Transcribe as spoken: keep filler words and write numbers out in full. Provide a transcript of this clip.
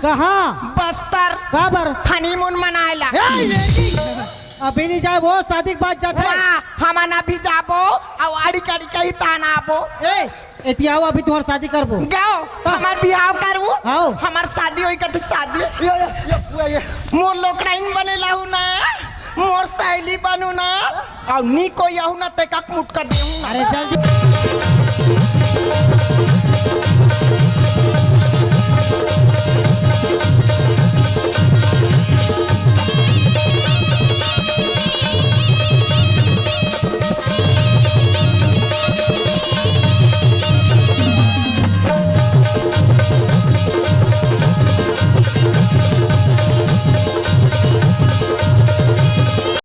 कहाँ? बस्तर। काबर? हनीमून मनाए ला। ए, ये की? अभी नहीं जाए, वो शादी के बाद जाते हैं। वाह, हमन अभी जाबो, अउ अड़ी कड़ी कही तान आबो। ए, एती आओ, अभी तुम्हार शादी करबो। जाओ, हाँ। हमर बिहाव करू। आओ। हमर शादी होई कथे शादी। ये, ये, ये, ये, ये। मोर लोकड़ाइन बने लहू ना, मोर सहेली बनू ना, अउ नी कोई आहू ना ते कक मुटका देहू ना। अरे जल्दी।